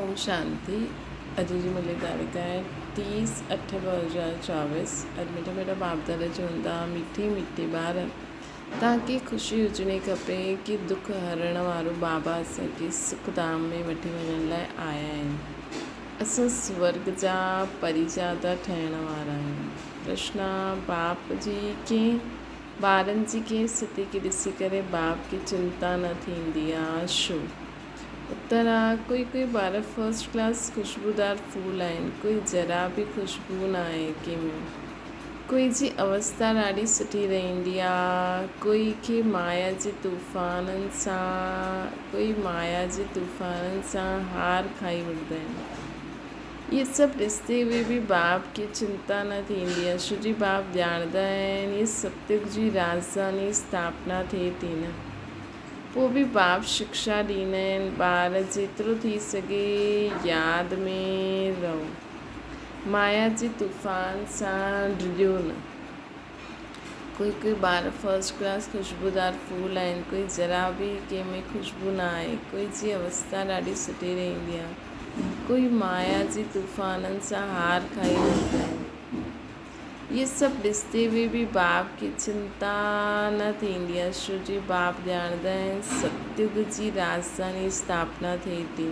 اوم شانتي اڄ جي ملي تاريخ آهي 30/8/2024 اڄ مٺا مٺا باپ دادا چون ٿا مٺي مٺي ٻار توهان کي خوشي هجڻي کپي ڪي دک هرڻ وارو بابا اسان کي سک ڌام ۾ وٺي وڃڻ لاء آيا آهن اسان سورگ جا پريزادا ٺهڻ وارا آهيون پرشن باپ جي ڪنهن ٻارن جي ڪنهن ستي کي ڏسي ڪري باپ کي چنتا نه ٿيندي آ شو اتر آ، ڪوئي ڪوئي ٻار فرسٽ ڪلاس خوشبودار ڦول آهن، ڪوئي ذرا به خوشبو ناهي ڪنهن ۾. ڪوئي جي اوستا ڏاڍي سٺي رهندي آ، ڪوئي کي مايا جي طوفانن سان ڪوئي مايا جي طوفانن سان هار کائي وٺندا آهن. اهي سڀ ڏسندي هوئي به باپ کي چنتا نه ٿيندي آ، ڇو جي باپ ڄاڻندا آهن اهي ستيگ جي راڄڌاني اسٿاپنا ٿئي ٿي نه. پوء به باپ شڪشا ڏيندا آهن، ٻار جيترو ٿي سگهي ياد ۾ رهو. مايا جي طوفان سان ڊڄو نه. ڪوئي ڪوئي ٻار فرسٽ ڪلاس خوشبودار ڦول آهن، ڪوئي ذرا به ڪنهن ۾ خوشبو نه آهي، ڪوئي جي اوستا ڏاڍي سٺي رهندي آهي، ڪوئي مايا جي طوفانن سان هار کائي ويندا آهن. اهي سڀ ڏسندي هوئي به باپ کي چنتا نه ٿيندي آهي، ڇو جي باپ ڄاڻندا آهن ستيگ جي راڄڌاني اسٿاپنا ٿئي ٿي.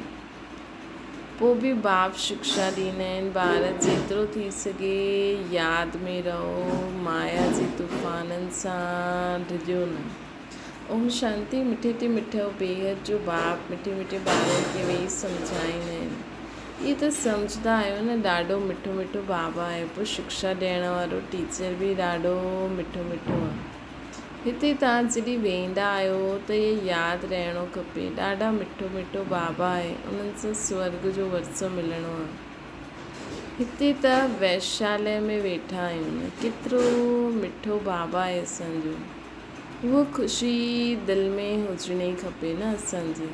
پوء به باپ شڪشا ڏيندا آهن، ٻار جيترو ٿي سگهي ياد ۾ رهو، مايا جي طوفانن سان ڊڄو نه. اوم شانتي مٺي تي مٺو بيحد جو باپ مٺي مٺي ٻارن کي ويهي سمجهائيندا آهن. اهي ته سمجهندا آهيو نه ڏاڍو مٺو مٺو بابا آهي پوء شڪشا ڏيڻ وارو ٽيچر به ڏاڍو مٺو مٺو آهي. هتي توهان جڏهن ويهندا آهيو ته اهي ياد رهڻو کپي ڏاڍا مٺو مٺو بابا آهي انهن سان سورڳ جو ورثو ملڻو آهي. هتي ته ويشالي ۾ ويٺا آهيون نه ڪيترو مٺو بابا آهي اسان جو. اها خوشي دل ۾ هجڻي کپي نه اسان جي.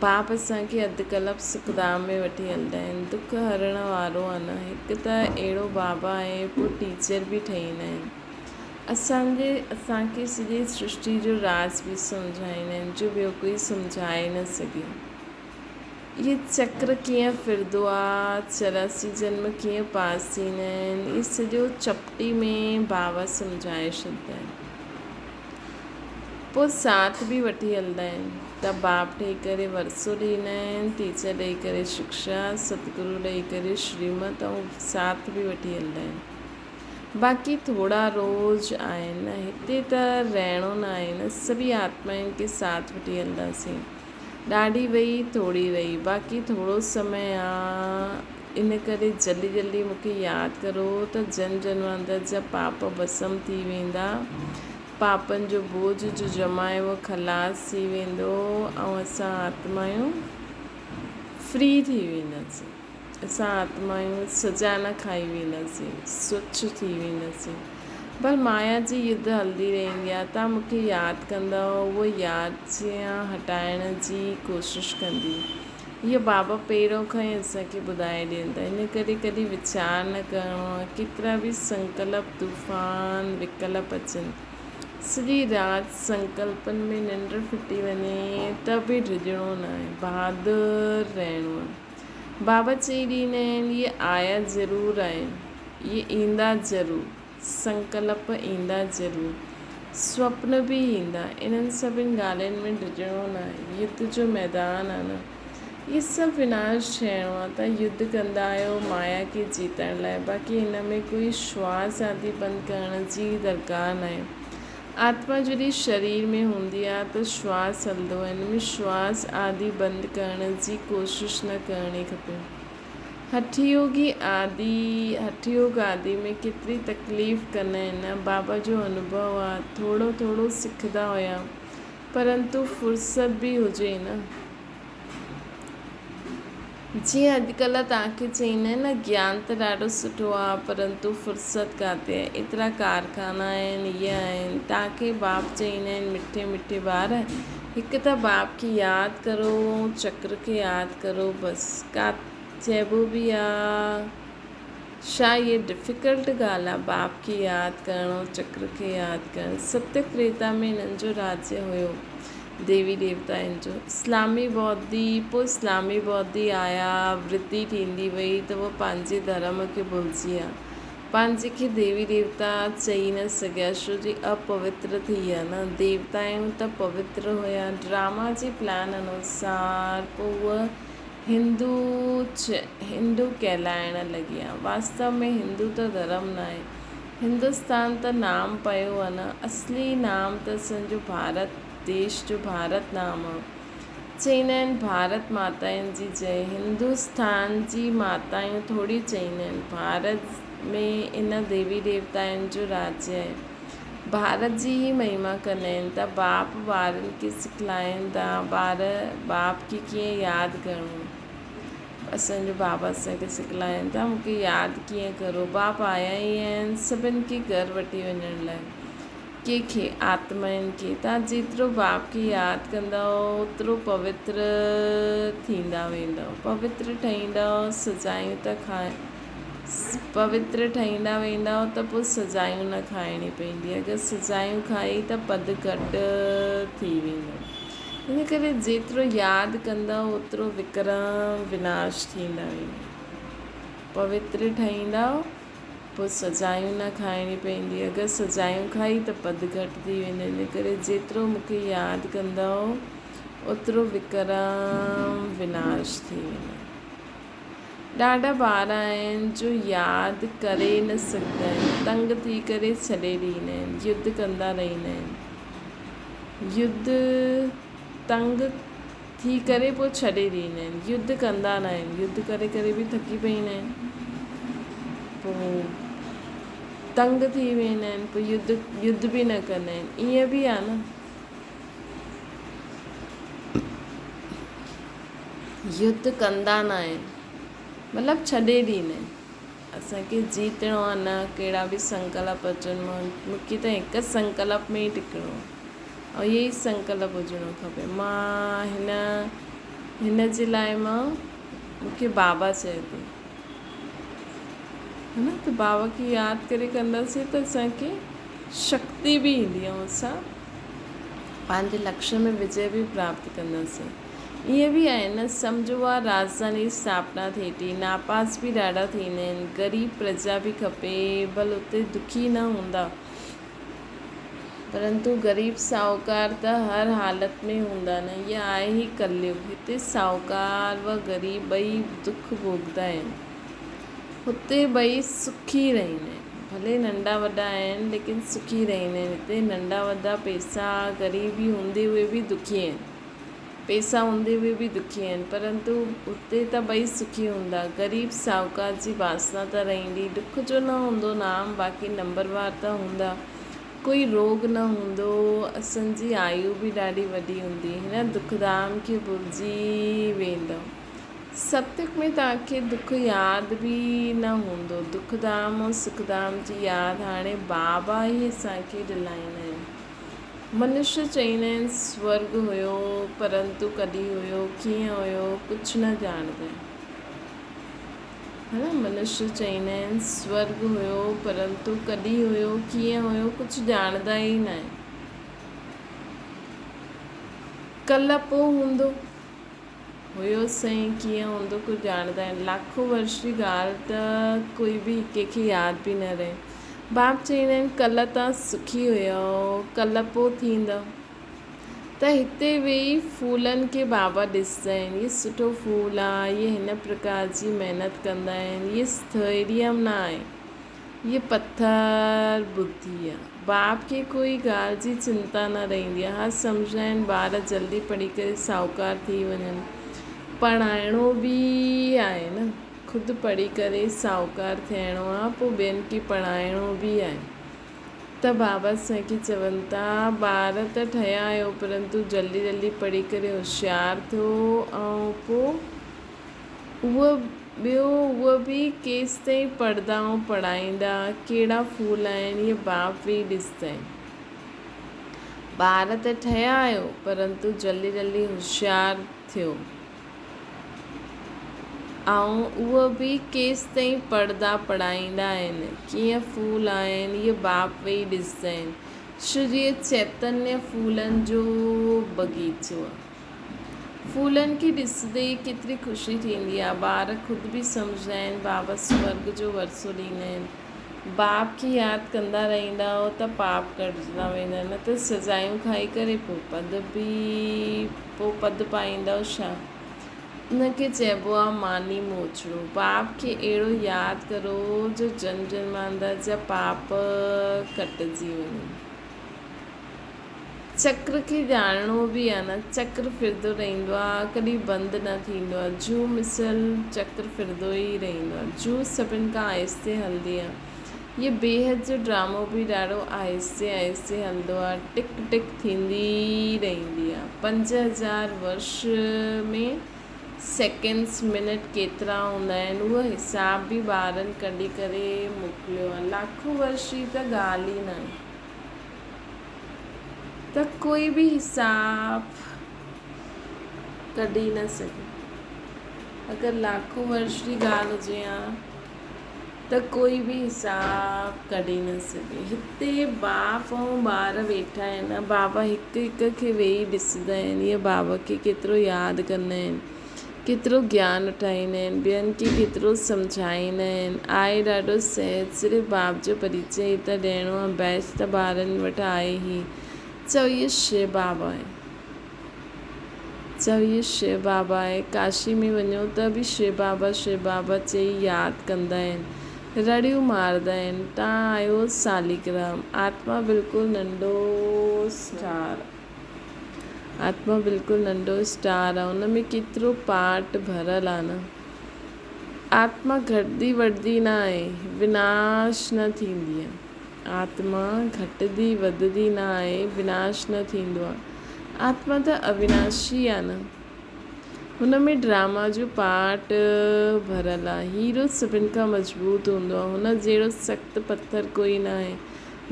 باپ اسان کي اڌ ڪلپ سکڌام ۾ وٺي هلندا آهن. دک هرڻ وارو آ نه. هڪ ته اهڙو بابا آهي پوء ٽيچر به ٺهيندا آهن. اسان جي اسان کي سڄي سرشٽي جو راز به سمجهائيندا آهن جو ٻيو ڪوئي سمجهائي نه سگهي. اهي چڪر ڪيئن ڦرندو آ، 84 جنم ڪيئن پاس ٿيندا آهن، اهي سڄو چپٽي ۾ بابا سمجهائي ڇڏندا آهن. پوء ساٿ به وٺي هلندا آهن ته باپ ٺهي ڪري ورثو ڏيندا آهن، ٽيچر ڏئي ڪري شڪشا، ستگرو ڏئي ڪري شريمت ۽ ساٿ به وٺي هلندا آهن. باقي ٿورا روز آهن، هتي ته رهڻو نه آهي نه، سڀئي آتمائن کي ساٿ وٺي هلنداسين. ڏاڍي وئي ٿوري رهي باقي ٿورو سمي آ ان ڪري جلدي جلدي مون کي ياد ڪرو ته جنم جنمانتر جا پاپ ڀسم ٿي ويندا پاپن جو بوجھ جو جمع آهي اهو خلاص ٿي ويندو ۽ اسان آتمايون فري ٿي وينداسين. اسان آتمائون سزا نه کائي وينداسين، سوڇ ٿي وينداسين. پر مايا جي يڌ هلندي رهندي آهي. توهان مون کي ياد ڪندؤ، اهو ياد جيان هٽائڻ جي ڪوشش ڪندي. اهو بابا پهريون کان ئي اسان کي ٻڌائي ڏين ٿا. ان ڪري ڪڏهن ويچار نه ڪرڻو آهي. ڪيترا به سنڪلپ، طوفان، وڪلپ اچن، سڄي رات سنڪلپن ۾ ننڊ ڦٽي وڃي ته به ڊڄڻو ناهي، بهادر رهڻو آهي. بابا چئي ڏيندا آهن، اهي آيا ضرور آهن، اهي ايندا ضرور، سنڪلپ ايندا ضرور، سوپن به ايندا، انهن سڀن ڳالهين ۾ ڊڄڻو ناهي، يڌ جو ميدان آهي نه، اهي سڀ وناش ٿيڻو آهي، توهان يڌ ڪندا آهيو مايا کي جيتڻ لاء، باقي هن ۾ ڪوئي شواس آدي بند ڪرڻ جي درڪار ناهي. آتما جڏهن شرير ۾ هوندي آهي ته شواس هلندو آهي. ان ۾ شواس آدي بند ڪرڻ جي ڪوشش نه ڪرڻي کپي. هٺ يوگي آدي، هٺ يوگ آدي ۾ ڪيتري تڪليف ڪندا آهن نه. بابا جو انوڀو آهي. ٿورو ٿورو سکندا هيا. پرنتو فرصت به هجي نه. جيئن اڄڪلهه توهان کي چئيندا آهن نه گيان ته ڏاڍو سٺو آهي پرنتو فرصت ڪاٿي آهي ايترا ڪارخانا آهن اهي آهن توهان کي باپ چئيندا آهن مٺي مٺي ٻار هڪ ته باپ کي ياد ڪرو ۽ چڪر کي ياد ڪرو بس ڪا چئبو به آ ڇا اهي ڊفيڪلٽ ڳالهه آهي باپ کي ياد ڪرڻ ۽ چڪر کي ياد ڪرڻ ستيڪ تريتا ۾ انهن جو راجيه هيو. ديوي ديوتائن جو. اسلامي ٻوڌي، پوء اسلامي ٻوڌي آيا، ورڌي ٿيندي وئي ته اهي پنهنجي ڌرم کي ڀلجي ويا. پنهنجي کي ديوي ديوتا چئي نه سگهيا ڇو جي اپوتر ٿي ويا نه. ديوتائون ته پوتر هيا. ڊراما جي پلان انوسار پوء اهي هندو هندو ڪهلائڻ لڳيا. واستو ۾ هندو ته ڌرم ناهي. هندستان ته نام پيو آ نه. اصلي نام ته اسان جو ڀارت ديش جو ڀارت نام آ. چئيندا آهن ڀارت ماتائن جي جئي. هندستان جي ماتايون ٿوري چئيندا آهن. ڀارت ۾ ان ديوي ديوتائن جو راجيه آهي. ڀارت جي ئي مهما ڪندا آهن ته باپ ٻارن کي سکلائين ٿا ٻار باپ کي ڪيئن ياد ڪرڻو. اسان جو بابا اسان کي سکلائين ٿا مون کي ياد ڪيئن ڪرو. باپ آيا ئي آهن سڀن کي گهر وٺي وڃڻ لاء. ڪنهن کي؟ آتمائن کي. توهان جيترو باپ کي ياد ڪندؤ اوترو پوتر ٿيندا ويندؤ. پوتر ٺهيندؤ سزايون ته کائي پوتر ٺهيندا ويندؤ ته پوء سزايون نه کائڻي پوندي. اگر سزايون کائي ته پد گهٽ ٿي ويندو. ان ڪري جيترو ياد ڪندؤ اوترو وڪرم وناش ٿيندا ويندو. پوتر ٺهيندؤ پوء سزايون نه کائڻي پوندي. اگر سزايون کائي ته پد گهٽ ٿي ويندو. ان ڪري جيترو مون کي ياد ڪندؤ اوترو وڪرم وناش ٿي ويندو. ڏاڍا ٻار آهن جو ياد ڪري نه سگهندا آهن، تنگ ٿي ڪري ڇڏي ڏيندا آهن، يڌ ڪندا رهندا آهن. يڌ تنگ ٿي ڪري پوء ڇڏي ڏيندا آهن، يڌ ڪندا نه آهن، يڌ ڪري ڪري به ٿڪي پئيندا آهن، پوء تنگ ٿي ويندا آهن، پوء يڌ يڌ به نه ڪندا آهن، ائين به آهي نه. يڌ ڪندا نه آهن مطلب ڇڏي ڏيندا آهن. اسان کي جيتڻو آهي نه ڪهڙا به سنڪلپ اچن مون کي ته هڪ سنڪلپ ۾ ئي ٽڪڻو آهي ۽ اهو ئي سنڪلپ هجڻو کپي مان هن هن جي لاء مان مون کي بابا چئي ٿو هي نه ته بابا کي ياد ڪري ڪنداسين ته اسان کي شڪتي به ايندي ۽ اسان پنهنجي لڪشيه ۾ وجي به پراپت ڪنداسين. ائين به آهي نه سمجهو اها راڄڌاني اسٿاپنا ٿئي ٿي، ناپاس به ڏاڍا ٿيندا آهن، غريب پرجا به کپي، ڀل اتي دکي نه هوندا، پرنتو غريب ساهوڪار ته هر حالت ۾ هوندا نه، اها آهي ئي ڪليگ، هتي ساهوڪار و غريب ٻئي دک ڀوڳندا آهن. هتي ٻئي سکي رهندا آهن. ڀلي ننڍا وڏا آهن ليڪن سکي رهندا آهن. هتي ننڍا وڏا پئسا غريبي هوندي هوئي به دکي آهن. پئسا هوندي هوئي به دکي آهن پرنتو هتي ته ٻئي سکي هوندا. غريب ساهوڪار جي واسنا ته رهندي. دک جو نه هوندو نام باقي نمبروار ته هوندا. ڪوئي روڳ نه هوندو. اسن جي آيو به ڏاڍي وڏي هوندي. هن دکڌام کي ڀلجي ويندؤ. ستيگ ۾ توهان کي دک ياد به نه هوندو. دک ڌام ۽ سک ڌام جي ياد هاڻي بابا ئي اسان کي ڏلائيندا آهن. منشيه چئيندا آهن سورڳ هيو پرنتو ڪڏهن هيو ڪيئن هيو ڪجهه نه ڄاڻندا آهن. ها نه منشيه چئيندا آهن سورڳ هيو پرنتو ڪڏهن هيو ڪيئن هيو ڪجهه ڄاڻندا ئي نه آهن. ڪلهه پوء هوندو. هيو سائين ڪيئن هوندو ڪجهه ڄاڻندا آهن. لاکو ورش جي ڳالهه ته ڪوئي به ڪنهن کي ياد به نه رهي. باپ چئيندا آهن ڪلهه توهان سکي هيؤ ڪلهه پوء ٿيندؤ ته هتي ويهي ڦولن کي بابا ڏسندا آهن هي سٺو ڦول آ هي هن پرڪار جي محنت ڪندا آهن هي اسٿيريم نه آهي. هيء پٿر ٻڌي آ. باپ کي ڪوئي ڳالهه جي چنتا نه رهندي آ. ها سمجهندا آهن ٻار جلدي پڙهي ڪري ساهوڪار ٿي وڃن. پڙهائڻو به آهي نه. خود پڙهي ڪري ساهوڪار ٿيڻو آ پوء ٻين کي پڙهائڻو به آهي. ته بابا اسان کي چون ٿا ٻار ته ٺهيا آهيو پرنتو جلدي جلدي پڙهي ڪري هوشيار ٿيو ۽ پوء اهو ٻيو اهو به ڪيستائين پڙهندا ۽ پڙهائيندا، ڪهڙا ڦول آهن، اهي باپ ويهي ڏسندا آهن. ٻار ته ٺهيا آهيو، پرنتو جلدي جلدي هوشيار ٿيو ۽ اهو به ڪيستائين پڙهندا پڙهائيندا آهن، ڪيئن ڦول آهن، اهي باپ ويهي ڏسندا آهن. شري چيتنيه ڦولن جو بغيچو آ. ڦولن کي ڏسندي ئي ڪيتري خوشي ٿيندي آ. ٻار خود به سمجهندا آهن بابا سورڳ جو ورثو ڏيندا آهن. باپ کي ياد ڪندا رهندا آهيو ته پاپ ڪٽجندا ويندا نه ته سزايون کائي ڪري پوء پد به پوء پد پائيندؤ ڇا؟ ان کي چئبو آ ماني موچڙو. باپ کي اهڙو ياد ڪرو جو جنم جنماندر جا پاپ ڪٽجي وڃن. چڪر کي ڄاڻڻو به آ نه، چڪر ڦرندو رهندو آ، ڪڏهن بند نه ٿيندو آ، جوء مثل چڪر ڦرندو ئي رهندو آ، جوء سڀن کان آهستي هلندي آ، هيء بيحد جو ڊرامو به ڏاڍو آهستي آهستي هلندو آ، ٽڪ ٽڪ ٿيندي رهندي آ، 5000 ورش ۾ سيڪنڊس، منٽ ڪيترا هوندا آهن، اهو حساب به ٻارن ڪڍي ڪري موڪليو آ، لاکون ورش جي ته ڳالهه ئي ناهي. ته ڪوئي به حساب ڪڍي نه سگهي. اگر لاکون ورش جي ڳالهه هجي ها ته ڪوئي به حساب ڪڍي نه سگهي. هتي باپ ۽ ٻار ويٺا آهن. بابا هڪ هڪ کي ويهي ڏسندا آهن. اهي بابا کي ڪيترو ياد ڪندا آهن. ڪيترو گيان اٺائيندا آهن، ٻين کي ڪيترو سمجهائيندا آهن. آهي ڏاڍو سهج، صرف باپ جو پريچيه ئي ته ڏيڻو آهي، بحث ته ٻارن وٽ آهي ئي. چئو اهي شو بابا آهي. چئو اهي شو بابا آهي. ڪاشي ۾ وڃو ته به شو بابا شو بابا چئي ياد ڪندا آهن. رڙيون مارندا آهن. تان آهيو ساليگرام. آتما بلڪل ننڍو اسٽار. آتما بلڪل ننڍو اسٽار آ، ان ۾ ڪيترو پاٽ ڀريل آ نه. آتما گهٽندي وڌندي نه آهي، وناش نه ٿيندي آ. آتما گهٽندي وڌندي نه آهي، وناش نه ٿيندو آ. آتما ته اويناشي آ نه. هن ۾ ڊراما جو پاٽ ڀريل آ. هيرو سڀن کان مضبوط هوندو آ. هن جهڙو سخت پٿر ڪوئي نه آهي.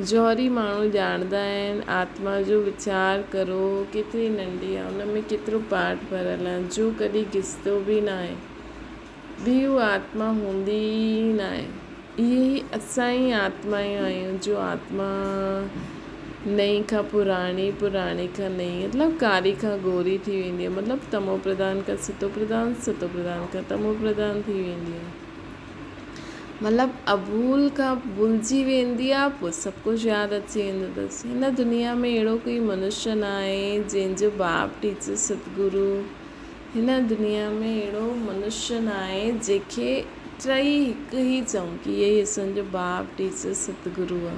جوهري ماڻهو ڄاڻندا آهن، آتما جو ويچار ڪرو ڪيتري ننڍي آهي، ان ۾ ڪيترو پاٺ ڀريل آهي، جو ڪڏهن گسندو به ناهي، ٻي اها آتما هوندي ئي ناهي. اهي ئي اسان ئي آتمايون آهيون، جو آتما نئين کان پراڻي، پراڻي کان نئين، مطلب ڪاري کان گوري ٿي ويندي آهي، مطلب تمو پرڌان کان ستو پرڌان، ستو پرڌان کان تمو پرڌان ٿي ويندي آهي. مطلب ابول کان ڀلجي ويندي آ پوء سڀ ڪجهه ياد اچي ويندو اٿس. هن دنيا ۾ اهڙو ڪوئي منشيه نه آهي جنهن جو باپ ٽيچر ستگرو هن دنيا ۾ اهڙو منشيه نه آهي جنهن کي ٽئي هڪ ئي چئون ڪي اهي ئي اسان جو باپ ٽيچر ستگرو آ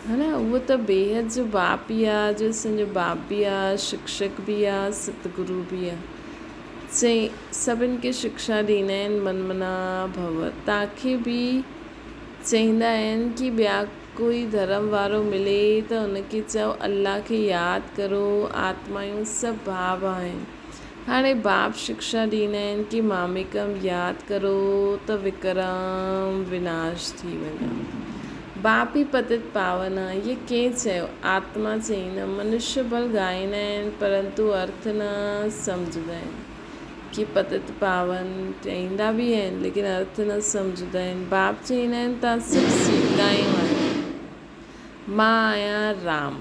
ها نه اهو ته بيحد جو باپ ئي آ جو اسان جو باپ به آ شڪشڪ به آ ستگرو به آ. چئي، سڀن کي شڪشا ڏيندا آهن من منا ڀو. تانکي به چئيندا آهن ڪي ٻيا ڪوئي ڌرم وارو ملي ته ان کي چئو الله کي ياد ڪرو آتمايون سڀ ڀاء آهن. هاڻي باپ شڪشا ڏيندا آهن ڪي ماميڪم ياد ڪرو ته وڪرم وناش ٿي وڃان. باپ ئي پتت پاون آ. هيء ڪنهن چيو؟ آتما چئي نه. منشيه ڀل ڳائيندا آهن، پرنتو ارٿ نه سمجهندا آهن. ڪي پتت پاون چئيندا به آهن، ليڪن ارٿ نه سمجهندا آهن. باپ چئيندا آهن، توهان سڀ سيتايون آهيو. مان آهيان رام.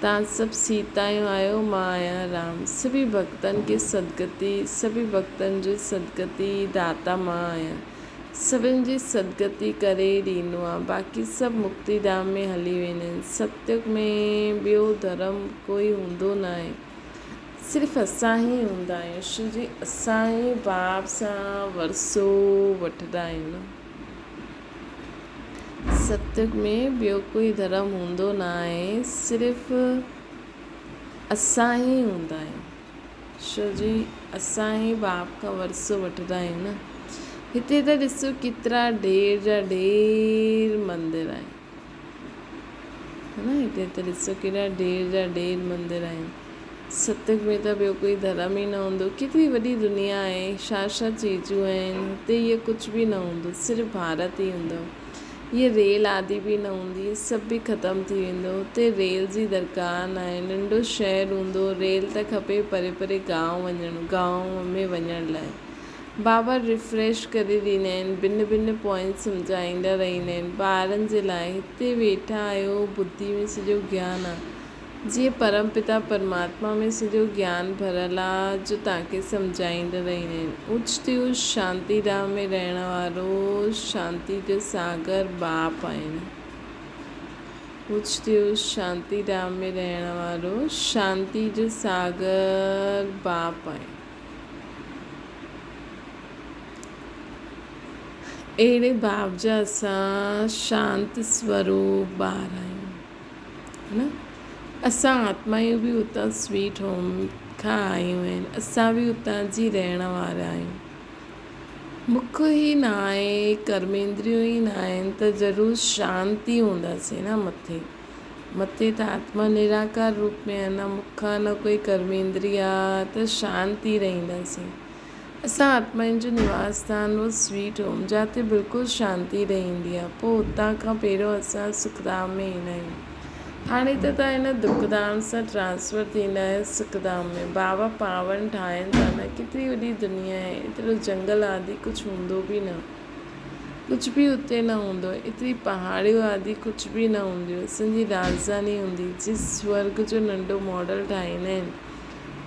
توهان سڀ سيتايون آهيو، مان آهيان رام. سڀئي ڀڳتن کي سدگتي، سڀئي ڀڳتن جو سدگتي داتا مان آهيان. سڀن جي سدگتي ڪري ڏيندو آهيان، باقي سڀ مڪتي ڌام ۾ هلي ويندا آهن. ستيگ ۾ ٻيو ڌرم ڪوئي هوندو ناهي، صرف اسان ئي هوندا آهيون، ڇو جي اسان ئي باپ سان ورثو وٺندا آهيون نه. ستيگ ۾ ٻيو ڪوئي ڌرم هوندو ناهي، صرف اسان ئي هوندا آهيون. ڇو جي اسان ئي باپ کان ورثو وٺندا آهيون نه. هتي ته ڏسو ڪيترا ڍير جا ڍير مندر آهن. ها نه هتي ته ڏسو ڪيڏا ڍير جا ڍير مندر آهن. ستيگ ۾ ته ٻيو ڪوئي ڌرم ئي نه هوندو. ڪيتري وڏي دنيا آهي، ڇا ڇا چيزون آهن. هتي اهي ڪجهه به نه هوندو، صرف ڀارت ئي هوندو. هيء ريل آدي به نه هوندي، سڀ به ختم ٿي ويندو. هتي ريل جي درڪار ناهي. ننڍو شهر هوندو، ريل ته کپي پري پري گانء وڃڻ، گانء ۾ وڃڻ لاء. بابا ريفريش ڪري ڏيندا آهن، ڀن ڀن پوائنٽس سمجهائيندا رهندا آهن ٻارن جي لاء. هتي ويٺا آهيو، ٻڌي ۾ سڄو گيان آ. جيئن پرم پتا پرماتما ۾ سڄو گيان ڀريل آ جو توهان کي سمجهائيندا رهندا آهن. اوچتي اوچ شانتي ڌام ۾ رهڻ وارو شانتي جو ساگر باپ آهن. اوچتي اوچ شانتي ڌام ۾ رهڻ وارو شانتي جو ساگر باپ آهن. اهڙي باپ جا اسان شانت سوروپ ٻار آهيون نه. اسان آتمائون به اتان سويٽ هوم کان آيون آهن. اسان به اتان جي رهڻ وارا آهيون. مک ئي نه آهي، ڪرميندريون ئي نه آهن ته ضرور شانت ئي هونداسين نه مٿي. مٿي ته آتما نراڪار روپ ۾ آهي، نه مک آهي نه ڪوئي ڪرميندري آهي ته شانت ئي رهنداسين. اسان آتمائن جو نواس اسٿان هو سويٽ هوم جاتي بلڪل شانتي رهندي آهي. پوء اتان کان پهريون اسان سک ڌام ۾ ايندا آهيون. هاڻي ته توهان هن دک ڌام سان ٽرانسفر ٿيندا آهيو سک ڌام ۾. بابا پاون ٺاهين ٿا نه، ڪيتري وڏي دنيا آهي، ايترو جنگل آدي ڪجهه هوندو به نه. ڪجهه به اتي نه هوندو، ايتري پهاڙيون آدي ڪجهه به نه هونديون، اسان جي راڄڌاني هوندي، جس سورڳ جو ننڍو ماڊل ٺاهيندا آهن،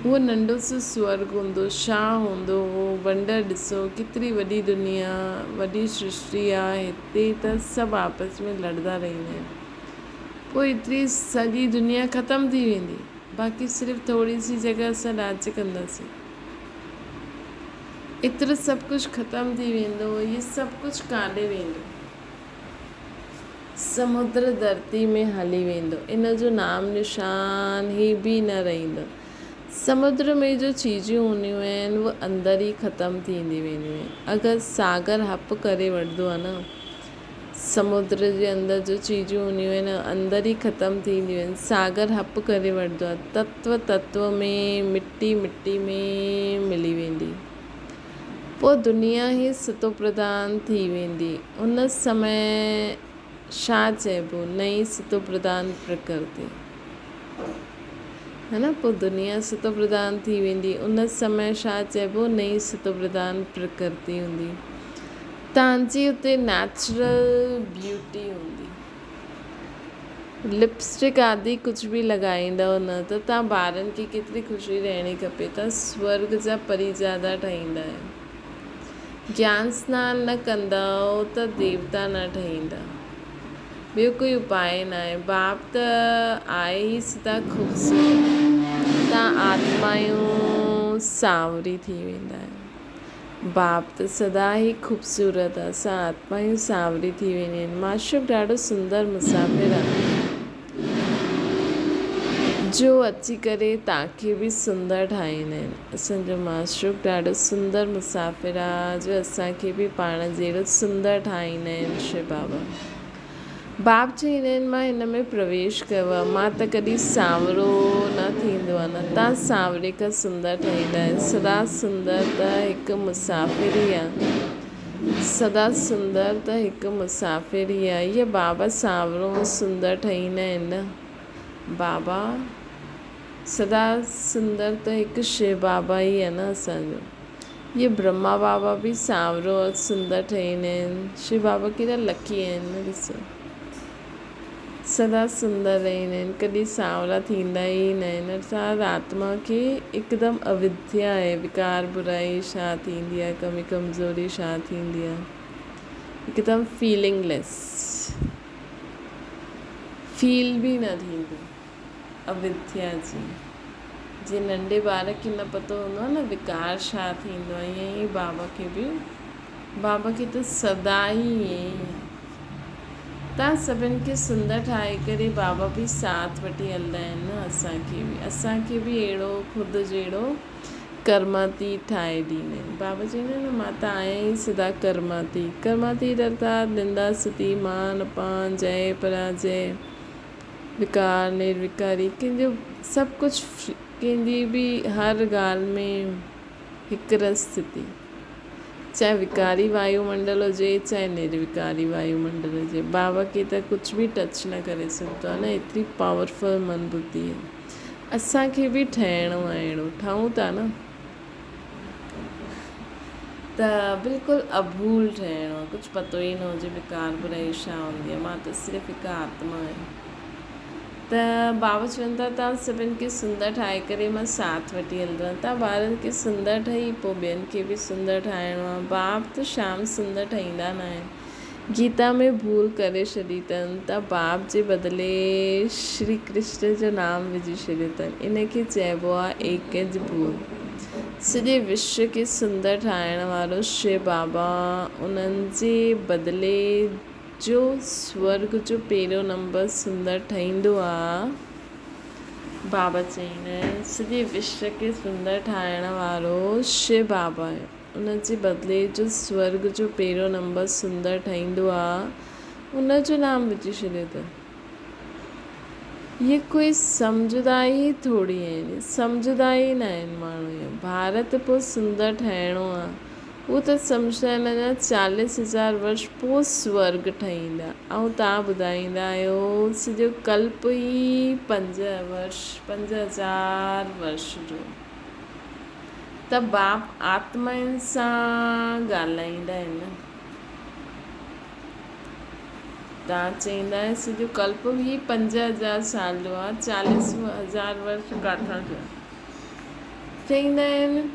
اهو ننڍو سو سورڳ هوندو، ڇا هوندو اهو ونڊر ڏسو، ڪيتري وڏي دنيا، وڏي سرشٽي آ، هتي ته سڀ آپس ۾ لڙندا رهندا آهن، پوء ايتري سڄي دنيا ختم ٿي ويندي، باقي صرف ٿوري سي جڳهه اسان راڄ ڪنداسين. ايترو سڀ ڪجهه ختم ٿي ويندو، هي سڀ ڪجهه ڪاڏي ويندو؟ سمنڊ ڌرتي ۾ هلي ويندو، ان جو نام نشان هي به نه رهندو. سمنڊ ۾ جو چيزون هونديون آهن، اهي اندر ئي ختم ٿيندي وينديون آهن. اگر ساگر هپ ڪري وٺندو آهي نه، سمنڊ جي اندر جو چيزون هونديون آهن اندر ئي ختم ٿينديون آهن. ساگر هپ ڪري وٺندو آهي. تتو تتو ۾ مٽي مٽي ۾ ملي ويندي. پوء دنيا ئي ستوپرڌان ٿي ويندي. ان سمي ڇا چئبو؟ نئين ستوپرڌان پرڪرتي. هي نه؟ پوء دنيا ستوپرڌان ٿي ويندي. ان سمي ڇا چئبو؟ نئين ستوپرڌان پرڪرتي هوندي. تان جي اتي نيچرل بيوٽي هوندي. لپ اسٽڪ آدي ڪجهه به لڳائيندؤ نه ته تان ٻارن کي ڪيتري خوشي رهڻي کپي. تان سورڳ جا پريزادا ٺهيندا آهيو. گيان سنان نه ڪندؤ ته ديوتا نه ٺهيندا. ٻيو ڪوئي اپاء ناهي. باپ ته آهي ئي سدا خوبصورت. تان آتمائون سانوري ٿي ويندا آهيو. باپ ته سدا ئي خوبصورت آ، سا آتمائون سانوري ٿي وينديون آهن. معشوق ڏاڍو سندر مسافر آ، جو اچي ڪري توهان کي به سندر ٺاهيندا آهن. اسان جو معشوق ڏاڍو سندر مسافر آ، جو اسان کي به پاڻ جهڙو سندر ٺاهيندا آهن. شو بابا. باپ چئيندا آهن، مان هن ۾ پرويش ڪيو آهي، مان ته ڪڏهن سانورو نه ٿيندو آهيان، نه تان سانوري کان سندر ٺهيندا آهن، سدا سندر ته هڪ مسافر ئي آهي، سدا سندر ته هڪ مسافر ئي آهي، اهي بابا سانورو ۽ سندر ٺهيندا آهن نه، بابا سدا سندر ته هڪ شو بابا ئي آهي نه اسان جو. اهي برهما بابا به سانورو اور سندر ٺهيندا آهن. شو بابا ڪيڏا لڪي آهن نه ڏسو. سدا سندر رهندا آهن ڪڏهن سانورا ٿيندا ئي نه آهن. ارٿات آتما کي هڪدم اوديا آهي وڪار برائي ڇا ٿيندي آهي ڪمي ڪمزوري ڇا ٿيندي آهي هڪدم فيلنگ ليس فيل به نه ٿيندو. اوديا جي. جيئن ننڍي ٻار کي نه پتو هوندو آهي نه وڪار ڇا ٿيندو آهي ائين ئي بابا کي به بابا کي ته سدا ئي ائين ئي آهي. تان سڀن کي سندر ٺاهي ڪري بابا به ساٿ وٺي هلندا آهن نه اسان کي به اسان کي به اهڙو خود جهڙو ڪرماتيت ٺاهي ڏيندا آهن. بابا چوندا آهن نه مان ته آهيان ئي سدا ڪرماتيت. ڪرماتيت ارٿات نندا ستي مان اپان جئه پراجئه. وڪار نروڪاري ڪنهن جو سڀ ڪجهه ڪنهن جي به هر ڳالهه ۾ هڪ رس اسٿتي چاهي وڪاري وايو منڊل هجي چاهي نروڪاري وايو منڊل هجي بابا کي ته ڪجهه به ٽچ نه ڪري سگهندو آهي نه ايتري پاورفل من ٻڌي آهي اسان کي به ٺهڻو آهي اهڙو ٺهون ٿا نه. ته بلڪل اڀول ٺهڻو آهي، ڪجهه پتو ئي نه هجي وڪار برائي ڇا هوندي آهي، مان ته صرف هڪ آتما آهيان. ته بابا چون ٿا توهان سڀن کي سندر ٺاهي ڪري مان ساٿ وٺي هلندو آهيان. توهان ٻارن کي سندر ٺهي پوء ٻين کي به سندر ٺاهڻو آهي. باپ ته شام سندر ٺهيندا نه آهن. گيتا ۾ ڀول ڪري ڇڏي اٿن ته باپ جي بدلي شري ڪرشن جو نام وجهي ڇڏيو اٿن. ان کي چئبو آهي ايڪج ڀول. سڄي وشو کي سندر ٺاهڻ وارو شو بابا انهن جي بدلي جو سورڳ جو پهريون نمبر سندر ٺهيندو آ. بابا چئيندا آهن سڄي وشو کي سندر ٺاهڻ وارو شو بابا آهي. ان جي بدلي جو سورڳ جو پهريون نمبر سندر ٺهيندو آ ان جو نام وجهي ڇڏيو اٿن. اهي ڪوئي سمجهدا ئي ٿوري آهن. سمجهدا ئي نه آهن ماڻهو اهو. ڀارت پوء سندر ٺهڻو آ. هو ته سمجهندا آهن اڃا چاليس هزار ورش پوء سورڳ ٺهيندا ۽ توهان ٻڌائيندا آهيو سڄو ڪلپ ئي پنج ورش 5000 ورش جو ته باپ آتمائن سان ڳالهائيندا آهن نه توهان چئيندا آهيو سڄو ڪلپ ئي 5000 سال جو آهي چاليس هزار ورش ڪاٿان ٿيا چئيندا آهن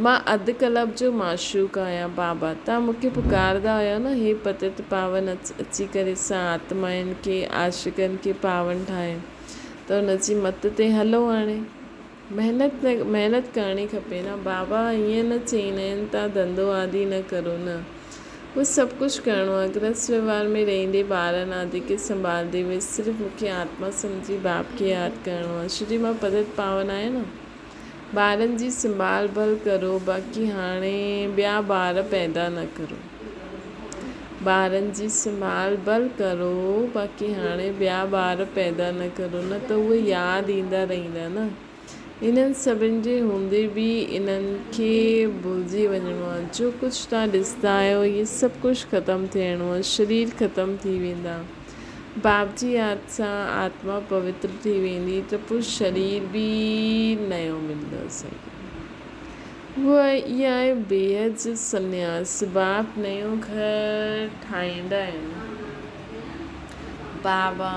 مان اڌ ڪلب جو معشوق آهيان بابا توهان مون کي پڪارندا هيؤ نه هي پتت پاون اچ اچي ڪري اسان آتمائن کي عاشقن کي پاون ٺاهي ته ان جي مت تي هلو هاڻي محنت نه محنت ڪرڻي کپي نه بابا ائين نه چئيندا آهن توهان ڌنڌو آدي نه ڪرو نه اهو سڀ ڪجهه ڪرڻو آهي گرهست وهنوار ۾ رهندي ٻارن آدي کي سنڀالندي به صرف مون کي آتما سمجهي باپ کي ياد ڪرڻو آهي ڇو جي مان پتت پاون آهيان نه. ٻارن جي سنڀال ڀل ڪرو باقي هاڻي ٻيا ٻار پيدا نه ڪرو. ٻارن جي سنڀال ڀل ڪرو باقي هاڻي ٻيا ٻار پيدا نه ڪرو نه ته اهي ياد ايندا رهندا نه. انهن سڀن جي هوندي به انهن کي ڀلجي وڃڻو آهي. جو ڪجهه توهان ڏسندا آهيو اهي سڀ ڪجهه ختم ٿيڻو آهي. شرير ختم ٿي ويندا. باپ جي ياد سان آتما پوتر ٿي ويندي ته پوء شرير به نيو ملندو اسان کي. اها آهي بيحد جو سنياس. باپ نيو گهر ٺاهيندا آهن. بابا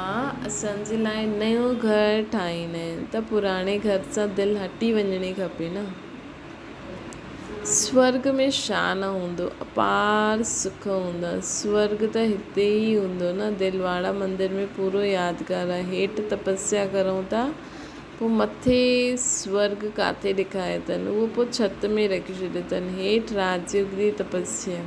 اسان جي لاء نيو گهر ٺاهيندا آهن ته پراڻي گهر سان دل هٽي وڃڻي کپي نه. سورڳ ۾ ڇا نه هوندو، اپار سک هوندا. سورڳ ته هتي ئي هوندو نه. دلواڙا مندر ۾ پورو يادگار آهي. هيٺ تپسيا ڪرون ٿا، پوء مٿي سورڳ ڪاٿي ڏيکاريو اٿن. اهو پوء ڇت ۾ رکي ڇڏيو اٿن. هيٺ راجيوگ جي تپسيا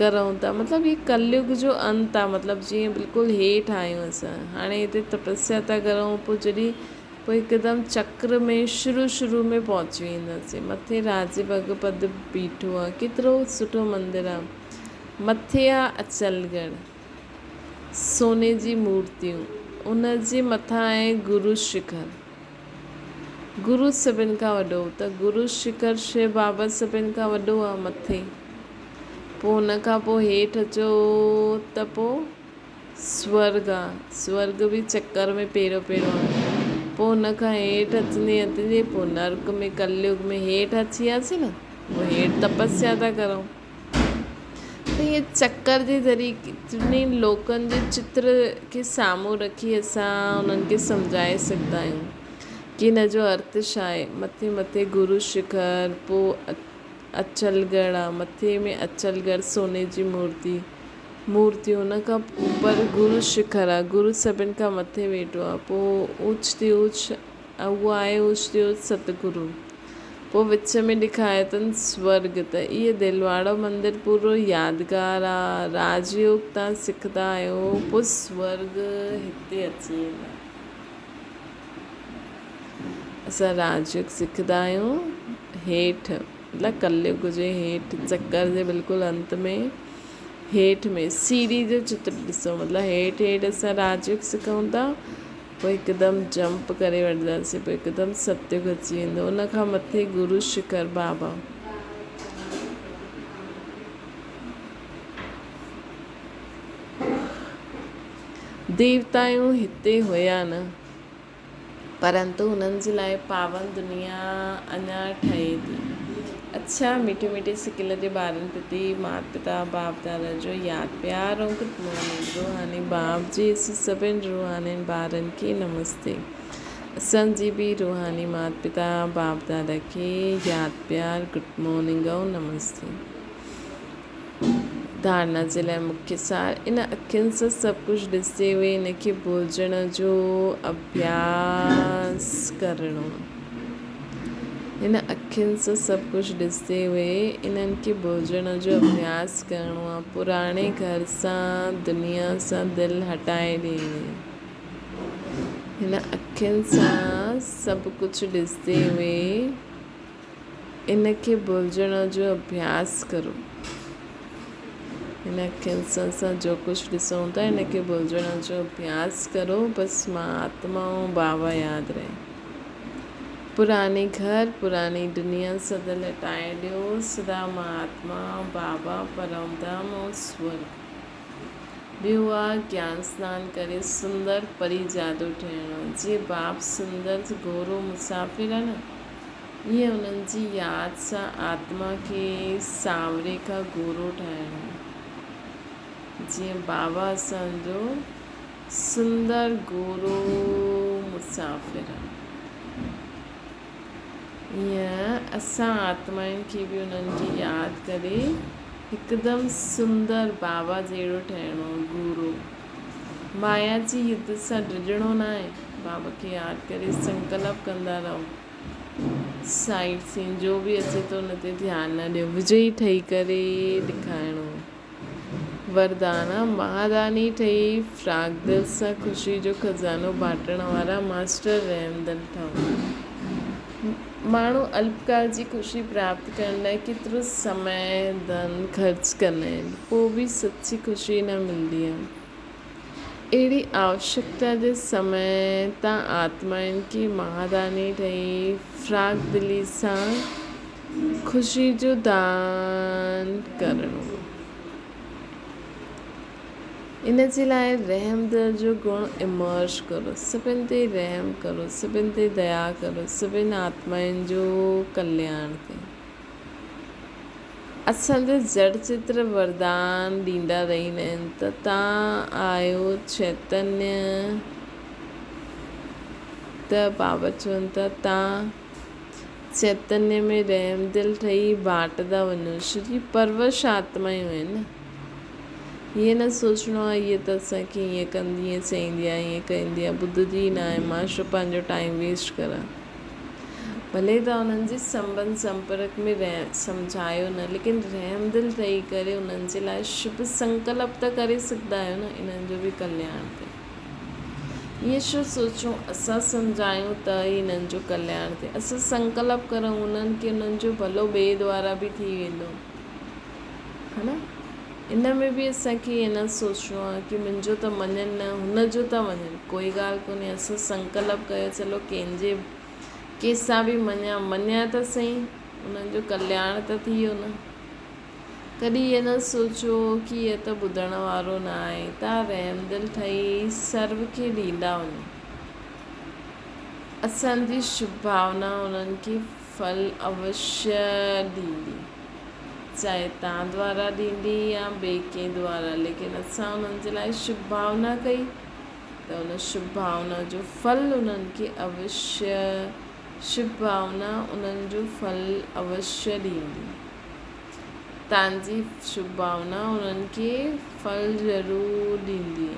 ڪرون ٿا. مطلب هي ڪليگ جو انت آهي. مطلب جيئن بلڪل هيٺ آهيون اسان. هاڻي هتي تپسيا ٿا ڪرون، پوء جڏهن پوء هڪدم چڪر ۾ شروع شروع ۾ پهچي وينداسين. مٿي راجي ڀڳ پد بيٺو آ. ڪيترو سٺو مندر آ. مٿي آ اچل ڳڙهه. سوني جي مورتيون. ان جي مٿان آهي گرو شکر. گرو سڀن کان وڏو ته گرو شکر شو بابا سڀن کان وڏو آ مٿي. پوء ان کان پوء هيٺ اچو ته پوء سورڳ آ. سورڳ به چڪر ۾ پيرو پيرو آ. پوء ان کان هيٺ اچندي اچندي پوء نرڪ ۾ ڪليگ ۾ هيٺ اچي وياسين نه پوء هيٺ تپسيا ٿا ڪرون. ته ائين چڪر جي ذريعي ٽنهي لوڪن جي چتر کي سامهون رکي اسان انهن کي سمجهائي سگهندا آهيون ڪي ان جو ارٿ ڇا آهي. مٿي مٿي گرو شکر پوء اچل ڳڙهه آ. مٿي ۾ اچل ڳڙهه سوني جي مورتي. مورتيون ان کان اپر گرو شکر آ، گرو سڀن کان مٿي ويٺو آ، پوء اوچ تي اوچ اهو آهي اوچ تي اوچ ستگرو، پوء وچ ۾ ڏيکاريو اٿن سورڳ ته اهي دلواڙو مندر پورو يادگار آ، راج يوگ تان سکندا آهيو پوء سورڳ هتي اچي ويندا. اسان راج يوگ سکندا آهيون هيٺ مطلب ڪليگ جي هيٺ چڪر جي بلڪل انت ۾ هيٺ ۾ سيڙهي جو چتر ڏسو مطلب هيٺ هيٺ اسان راجيوگ سکون ٿا پوء هڪدم جمپ ڪري وٺنداسين پوء هڪدم ستيوگ اچي ويندو ان کان مٿي گرو شکر بابا. ديوتائون هتي هيا نه پرنتو انهن جي لاء پاون دنيا اڃا ٺهي ٿي. اڇا مٺي مٺي سڪل جي ٻارن پرتي مات پتا باپ دادا جو ياد پيار ۽ گڊ مارننگ روحاني باپ جي اسين سڀن روحانين ٻارن کي نمستي اسان جي به روحاني مات پتا باپ دادا کي ياد پيار گڊ مارننگ ۽ نمستي ڌارنا جي لاء مکيه سار ان اکين سان سڀ ڪجهه ڏسندي هئي ان کي ڀلجڻ جو اڀياس ڪرڻو. هن اکين سان سڀ ڪجهه ڏسندي هئي انهن کي ڀلجڻ جو اڀياس ڪرڻو آ. پراڻي گهر سان دنيا سان دل هٽائي ڏيڻي آ. هن اکين سان سڀ ڪجهه ڏسندي هئي ان کي ڀلجڻ جو اڀياس ڪرو. هن اکين سان اسان جو ڪجهه ڏسون ٿا ان کي ڀلجڻ جو اڀياس ڪرو. بس مان آتما ۽ بابا ياد رهي. پراڻي گهر، پراڻي دنيا سان دل هٽائي ڏيو، سدا مهاتما، بابا، پرم ڌام ۽ سورڳ. ٻيو آ گيان سنان ڪري سندر پري زادو ٺهڻو. جيئن باپ سندر گورو مسافر آ نه، ائين انهن جي ياد سان آتما کي سانوري کان گورو ٺاهڻو. جيئن بابا اسان جو سندر گورو مسافر آ. ائين اسان آتمائن کي به انهن کي ياد ڪري هڪدم سندر بابا جهڙو ٺهڻو آ گورو. مايا جي يڌ سان ڊڄڻو ناهي. بابا کي ياد ڪري سنڪلپ ڪندا رهو. سائيڊ سين جو به اچي ٿو ان تي ڌيان نه ڏيو. وجئي ٺهي ڪري ڏيکارڻو آ. وردانا، مهاداني ٺهي فراخدل سان خوشي جو خزانو بانٽڻ وارا ماسٽر رحمدل ٺهو. ماڻهو الپڪال جي خوشي پراپت ڪرڻ لاء ڪيترو سمي، ڌن خرچ ڪندا آهن، پوء به سچي خوشي نه ملندي آهي. اهڙي آوشڪتا جي سمي تان آتمائن کي مهاداني ٺهي فراخدلي سان خوشي جو دان ڪرڻو. ان جي لاء رحمدل جو گڻ امرج ڪرو، سڀن تي رحم ڪرو، سڀن تي ديا ڪرو، سڀن آتمائن جو ڪلياڻ ٿئي. اسان جا جڙ چتر وردان ڏيندا رهندا آهن ته تان آيو چيتنيه ته بابا چون ٿا تان چيتنيه ۾ رحمدل ٺهي ڀانٽندا وڃو. شري پرورش آتمايون آهن نه. ائين نه سوچڻو آهي هيء ته اسان کي ائين ڪندي ائين چئيندي آهي ائين ڪندي آهي ٻڌندي ئي ناهي مان ڇو پنهنجو ٽائيم ويسٽ ڪران. ڀلي توهان انهن جي سنٻنڌ سمپرڪ ۾ سمجهايو نه ليڪن رحمدل ٺهي ڪري انهن جي لاء شڀ سنڪلپ ته ڪري سگهندا آهيو نه انهن جو به ڪلياڻ ٿئي. ائين ڇو سوچون اسان سمجهايون ته ئي انهن جو ڪلياڻ ٿئي. اسان سنڪلپ ڪرون انهن کي انهن جو ڀلو ٻئي دوارا به ٿي ويندو. ها نه؟ ان ۾ به اسان کي ائين نه سوچڻو آهي ڪي منهنجو ته مڃن نه هن جو ٿا مڃن ڪوئي ڳالهه ڪونهي اسان سنڪلپ ڪيو چلو ڪنهن جي ڪنهن سان به مڃان مڃيان ته سهي انهن جو ڪلياڻ ته ٿي ويو نه ڪڏهن ائين نه سوچو ڪي هي ته ٻڌڻ وارو نه آهي تان رحمدل ٺهي سرو کي ڏيندا وڃو اسان جي شڀ ڀاونا انهن کي ڦل اوشيه ڏيندي. چاهي تان دوارا ڏيندي يا ٻئي ڪنهن دوارا ليڪن اسان انهن جي لاء شڀ ڀاونا ڪئي ته ان شڀ ڀاونا جو ڦل انهن کي اوشيه شڀ ڀاونا انهن جو ڦل اوشيه ڏيندي. تان جي شڀ ڀاونا انهن کي ڦل ضرور ڏيندي.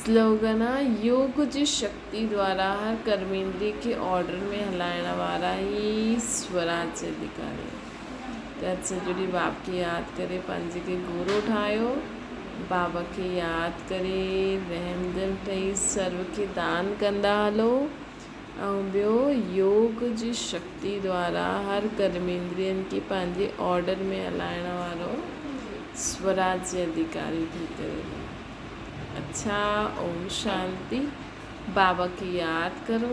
سلوگن، يوگ جي شڪتي دوارا هر ڪرميندري کي آرڊر ۾ هلائڻ وارا هي سوراج اڌڪاري ته اڄ سڄو ڏينهن باب کي ياد ڪري پنهنجي کي گورو ٺاهيو، بابا کي ياد ڪري رحمدل ٺهي سرو کي دان ڪندا هلو ۽ ٻيو يوگ جي شڪتي دوارا هر ڪرميندرين کي پنهنجي آرڊر ۾ هلائڻ وارو سوراج اڌڪاري ٿي ڪري رهو. اڇا اوم شانتي بابا کي ياد ڪرو